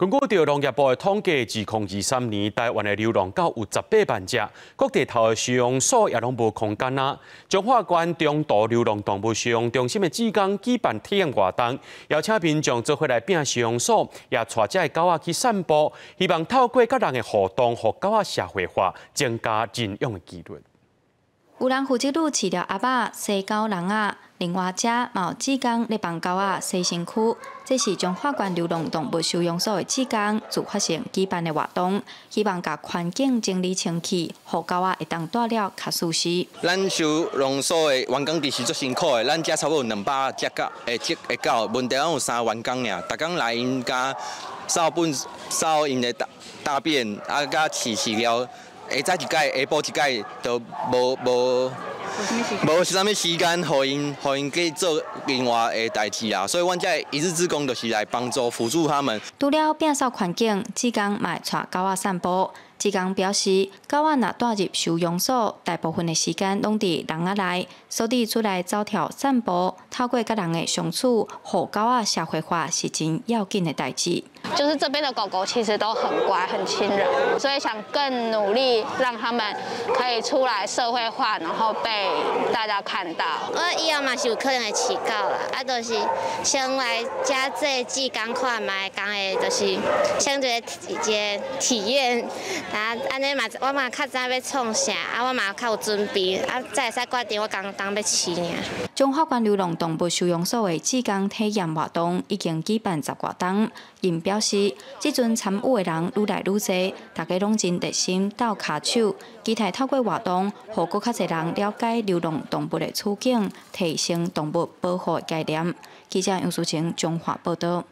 根據著農業部的統計，2023年台灣的流浪狗有18萬隻，各地頭的收容所也攏無空間啊。彰化縣中途流浪動物收容中心的志工舉辦體驗活動，邀請民眾做伙來拚收容所，也帶遮的狗仔去散步，希望透過佮人的互動，予狗仔社會化，增加認養的機率。有人負責擼飼料盒仔、洗狗籠仔，另外遮嘛有志工咧幫狗仔洗身軀。這是彰化縣流浪動物收容所的志工自發性舉辦的活動，希望共環境整理清氣，予狗仔會當蹛了較舒適。咱收容所的員工其實足辛苦的，咱遮差不多有200隻狗，會隻的狗，問題攏有三個員工爾，逐工來𪜶家掃糞、掃𪜶的大大便，啊，佮飼飼料。下早一擺，下晡一擺，就無無無啥物時間，予𪜶去做另外的代誌啦。所以，阮遮一日志工就是來幫助輔助他們。除了摒掃環境，志工嘛會帶狗仔散步。志工表示，狗仔若帶入收容所，大部分的時間攏佇籠仔內，所以出來走跳散步，透過佮人的相處，予狗仔社會化是真要緊的代誌。就是這邊的狗狗其實都很乖、很親人，所以想更努力讓他們可以出來社會化，然後被大家看到。我以後嘛是有可能會飼狗啦，啊，就是先來遮做志工看覓，敢會就是先一個一個體驗，啊，按呢嘛我嘛較知欲創啥，啊，我嘛較有準備，啊，才會使決定我敢當欲飼爾。彰化縣流浪動物收容所的志工體驗活動已經舉辦十外冬，𪜶表示，這陣參與的人愈來愈濟，大家攏真熱心鬥跤手，期待透過活動，予閣較濟人了解流浪動物的處境，提升動物保護的概念。記者楊淑晴彰化報道。